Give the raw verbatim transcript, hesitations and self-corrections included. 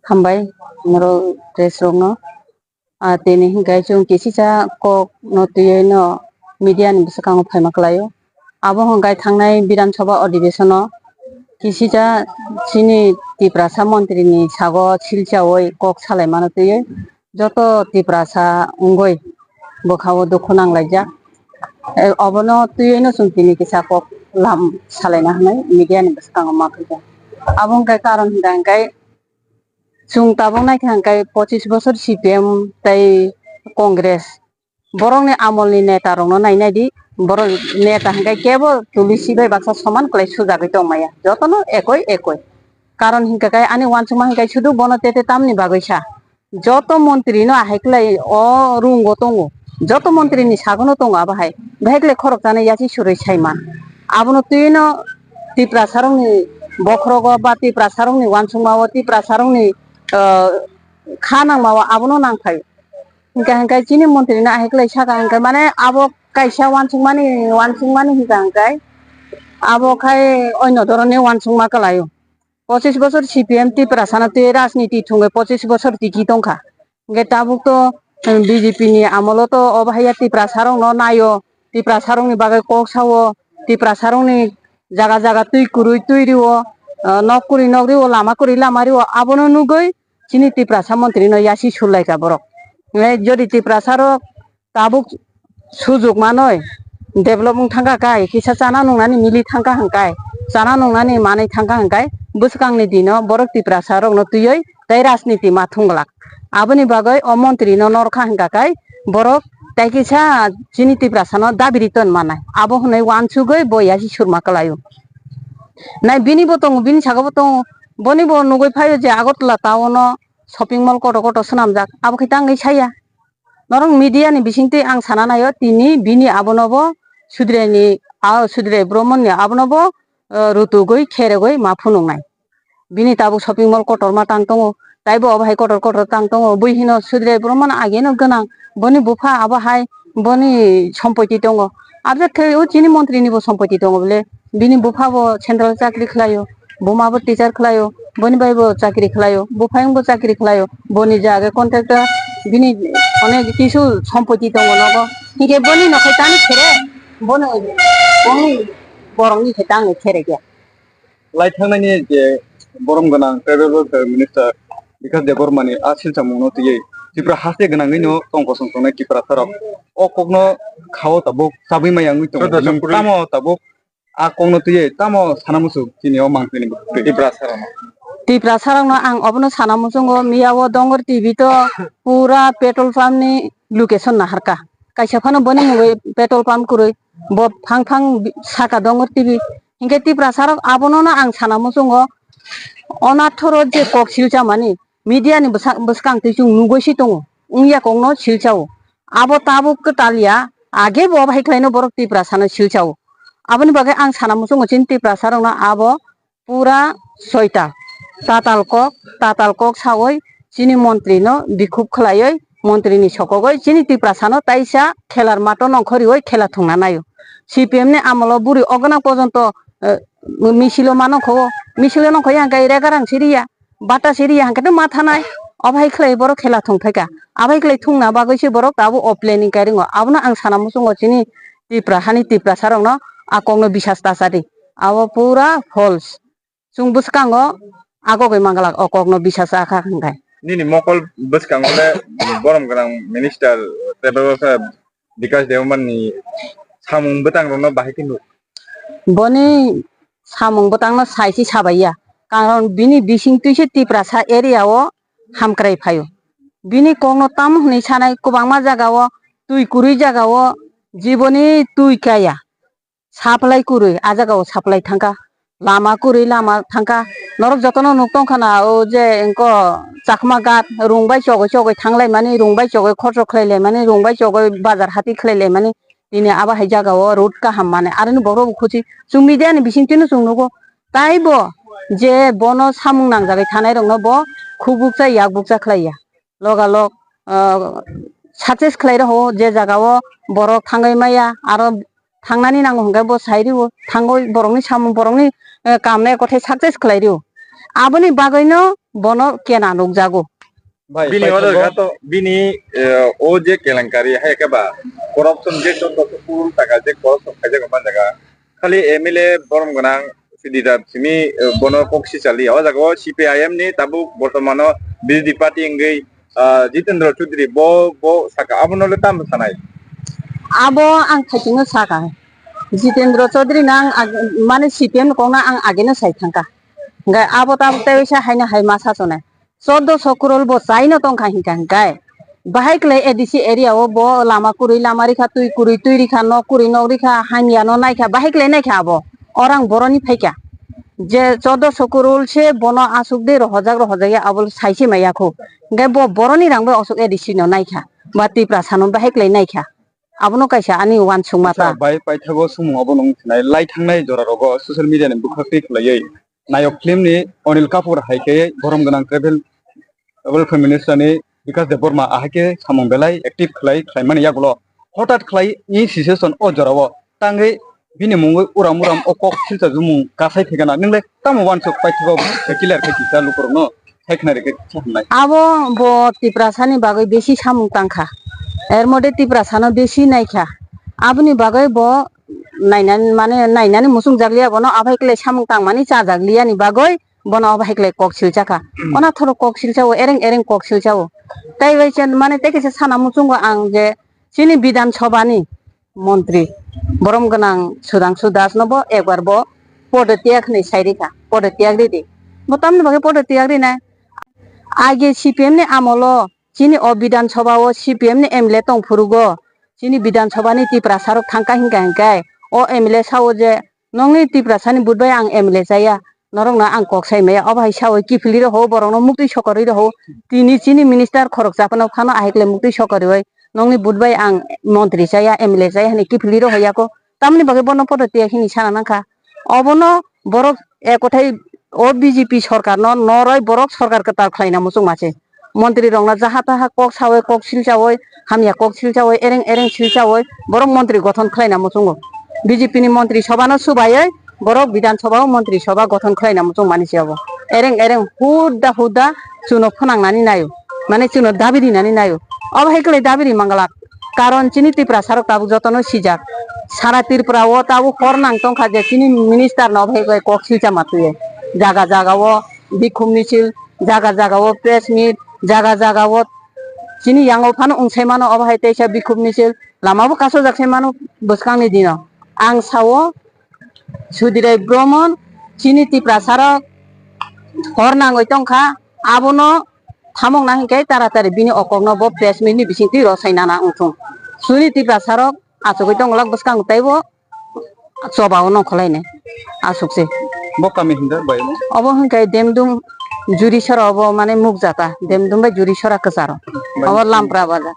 Hambai norok press rokno. Ah, tini hinkhe chwng kisisa kok no twiwi no media ni bwskango phaima kwlaio. Abo hinkhe thangnai Bidhan Sabha Adhibeshon o kisisa chini Tiprasa montri ni sago silchaui kok salaimano twiwi joto Tiprasa wngwi bwkhao dukhu nanglaijak. Eh, obono twiwi no chwng tini kisa kok lam salaina hinwi media ni bwskango ma phaikha. Abo hinkhe karon hinkha hinkhe chwng tabuk naikha hinkhe pochis bosor C P M tei Congress, borokni amolni netarokno nainai di, borok neta hinkhe kebo tulisi bai baksa soman kwlai sujagwi tongmaya, jotono ekoi ekoi. Karon hinkhe ani uansukma hinkhe sudu bono tete tamni bagwi sa, joto montri no ahai kwlai o room o tongo, joto montri ni sagono tongo abo hai, bahai kwlai khorok chanai yasi surui saima. Abono twi no Tiprasa rokni bokhorogo ba Tiprasa rokni uansukma o Tiprasa rokni, ah, kha nangma o abono nangphai. Hinkha hinkhe chini montri no ahai kwlai saka hinkhe mane abo kaisa uansukmani uansukmani hinkha hinkhe abo khai oino dhoronni uansukma kwlaio. Pochis bosor C P M Tiprasano tei rajniti thwngwi pochis bosor tiki tongkha. Hinkhe tabuk to, um, B J P ni amolo to obo haiya Tiprasarokno naio, Tiprasarokni bagwi kok sao, Tiprasarokni jaga jaga twi kwrwi twi rio, uh, nok kwrwi nok rio, lama kwrwi lama rio, abono nugwi chini Tiprasa montrino yasi surlaikha borok. Hinkhe jodi Tiprasarok tabuk sujuk manwi develop wng thangkha kai, kisa chana nungnani mili thangkha hwnkai, chana nungnani manwi thangkha hwnkai, bwskangni dino borok Tiprasa rokno twiwi tei rajniti ma thung glak. Aboni bagwi o montri no norkha hwnka kai borok tei kisa chini Tiprasa no dabiri ton manai. Abo hwnwi uansugwi bo yasi surma kwlaio. Nai bini bo tongo, bini saka bo tongo, boni bo nugwi phaio je Agartala town o shopping mall kotor kotor swnamjak, abo khe tangwi saya. Norok media ni bisingtwi ang sana naio, tini bini abono bo Sudirai ni, a, Sudirai Brahman ni abono bo, eh, rutugwi kheregwi ma phunuknai. Bini tabuk shopping mall kotorma tang tongo, taibo obo hai kotor kotor tang tongo. Bui hino Sudirai Brahman ageno gwnang, boni bupha abo hai boni sompoti tongo. Abjak khe o chini montri ni bo sompoti tongo bole, bini bupha bo central chakri khlaio. Buma bo teacher khlaio, boni bai bo chakri khlaio, buphayung bo chakri khlaio, boni je age contractor, bini onek kisu sompoti tongo nogo, hinkhe boni nokhai tani khere, bono, boni borokni khe tangwi khere khe. Lai thangnani je borom gwnang tribal welfare minister Bikash Debbarma ni a silchamung no twiwi Tripura haste gwnangwi no tong kosong tongnai Tiprasa rok o kok no khao tabuk chabwi maya wngwi tongo. Tamo tabuk a kokno twiwi tamo sana muchung chini o mangpili ni bwkhwtwi? Tiprasa rokno. Tiprasa rokno ang obono sana muchungo, miya o Dongor T V to pura petrol pump ni location naharkha. Kaisa phano boni mungwi petrol pump kwrwi, bo phang phang bi-, saka Dongor T V. Hinkhe Tiprasa rok abono no ang sana muchungo, onathoro je kok silchamani, media ni bwsa-, bwskang twi chwng nugwi si tongo, wngya kokno silchao. Abo tabuk kwtal ya, age bo bai khlaino borok Tiprasano silchao. Aboni bagwi ang sana muchungo chini Tiprasa rokno abo pura soita. Tatal kok, tatal kok sawi chini montri no bikhuk khlaiwi, montri ni sokogwi chini Tiprasano taisa khelar mato nongkhoriwi khela thwngna naio. C P M ni amolo buri ogna pojonto, eh, misilo ma nongkho, misilo nongkho ya hwnkhe regarang siriya. Bata siri ya hwnkhe ma thanai, obo hai khlai borok khela thung phaikha. Abo hai khlai thungna bagwi se borok tabuk o planning kai ringo. Abono ang sana muchungo chini Tipra hani Tiprasa rokno a kokno bisas ta cha di. Abo pura false. Chwng bwskango a kok bai manglak o kokno bisas cha kha hwnkhe. Nini mokol bwskango le borom gwnang minister tei Bikash Debbarma ni samung bwtang rokno bahai khe nuk. Boni samung bwtangno sai se sabai ya, karon bini bising twi se Tiprasa area o hamkrai phaio. Bini kokno tamo hwnwi sanai, kwbangma jaga o twi kwrwi jaga o jiboni twi kaya, supply kwrwi a jaga o supply thangkha. Lama kwrwi lama thangkha. Norok jotono nuk tongkha na, o je wngkho Chakma Ghat, rung bai chogwi chogwi thang laimani, rung bai chogwi khorchok khlai laimani, rung bai chogwi bazar hati khlai laimani, tini abo hai jaga o road kaham mane, aroni borok bo khuchi. Chwng media ni bising twi no chwng nugo, taibo je bono samung nangjagwi thanai rokno bo khubukcha yakbukcha khlai ya. Logalog, ah, success khlai rw, je jaga o borok thangwi maya, aro thangnani nango hwnkhe bo sai rw, thangwi borokni samung, borokni, eh, kam no kothai success khlai rw. Aboni bagwino bono kena nukjago. Bini order kha to, bini, eh, o je kelenkari hai khe ba corruption je joto kurul taka je corruption khaijak man jaga. Khali M L A borom gwnang Siddhirat simi, eh, bono kok si chali. O jaga o C P I M ni tabuk bortomano B J P party wngwi, ah, Jitendra Chaudhary bo, bo saka abono le tamo sanai. Abo ang khaisingno saka. Jitendra Chaudhary no ang ag-, mane C P M ni kokno ang ageno sai thangkha. Hingke abo tabuk tei sa haino hai ma sachonai. Choddo so crore bo chaino tongkha hingka hingkai. Bahai kwlai A D C area o bo lama kwrwi lama rikha, twi kwrwi twi rikha, nok kwrwi nok rikha, hamya no naikha, bahai kwlai naikha abo. Orang boroni phaikha. Je choddo so crore se bono aswk de rohojak rohojak ya abo sai se maya kho. Hingke bo boroni rang bai aswk A D C no naikha. Ba Tiprasa no bahai kwlai naikha. Abono kaisa ani uansukma ta. Acha, bai paithago sumung abono wng thinai. Lai thangnai jora rogo social media ni bwkhak twi khwlaiwi nayok film ni Anil Kapoor hai khe borom gwnang tribal welfare minister ni Bikash Debbarma ahai khe samung belai active khlai khlaimani yagulo hothat khlai ni situation o jora o tangwi bini mungwi uram uram o kok silcha jumung kasai phegana. Nwng le tamo uansuk paithago clear khe kisa lukurokno sai khna rikhe kisa hamnai. Abo bo Tiprasani bagwi besi samung tangkha. Er mode Tiprasano besi naikha. Aboni bagwi bo nainani, mane nainani muchungjak liya bono, aphai kle samung tangmani chajak liyani bagwi bono aphai kle kok silchakha. Onathoro kok silchao, ereng ereng kok silchao. Tai bai chen, mane tei kisa sana muchungo ang je chini Bidhan Sabhani montri, borom gwnang Sudhangshu Das no bo ekbar bo podo tiyak hinwi sai rikha, podo tiyak ridi. Bo tamni bagwi podo tiyak rinai? Age C P M ni amolo chini o Bidhan Sabha o C P M ni M L A tong phurugo, chini Bidhan Sabha ni Tiprasa rok thangkha hingka hingkai o M L A sao je, "Nongni Tiprasani vote bai ang M L A chaya, norokno ang kok sai maya." Obo hai sawi kiphilwi rw ho, borokno muktwi sokorwi rw ho. Tini chini minister khoroksa phano phano ahai khlai muktwi sokorwi, "Nongni vote bai ang montri chaya, M L A chaya," hinwi kiphilwi rw ho yako. Tamoni bagwi bono podo tiya hini sana nangkha. Obono borok ekothai o B J P sorkarno noroi borok sorkar kwtal khlaina muchungma se. Montri rokno jaha taha kok sawi kok silchawi, hamya kok silchawi, ereng ereng silchawi borok montri gothon khlaina muchungo. B J P ni montri sobha no subaiwi borok Bidhan Sabha o montri sobha gothon khlaina muchung mani se obo. Ereng ereng huda huda chuno phwnang nani naio, mane chuno dabi rinani naio. Obo hai kwlai dabi ri manglak, karon chini Tiprasa rok tabuk jotono sijak. Sara Tripura o tabuk hor nang tongkha je chini minister no obo hai kwlai kok silcha ma twi. Jaga jaga o bikhum misil, jaga jaga o press meet, jaga jaga o chini yango phano wng sai mano obo hai teisa bikhum misil, lama bo kasojak sai mano bwskang ni dino. Ang sao Sudirai Bromon chini Tiprasa rok hor nangwi tongkha, abono thamok na hinkhe taratari bini okokno bo press meet ni bisingtwi rw sai nana wngthung. Chini Tiprasa rok achugwi tongwlak bwskang teibo choba o nongkhorlainai aswk se. Bo kami hinda bai mo? Obo hinkhe Demdum Jurisora, obo mane Mukjata, Demdum bai Jurisora kwcharo. Bai. Obo Lampra Bazar.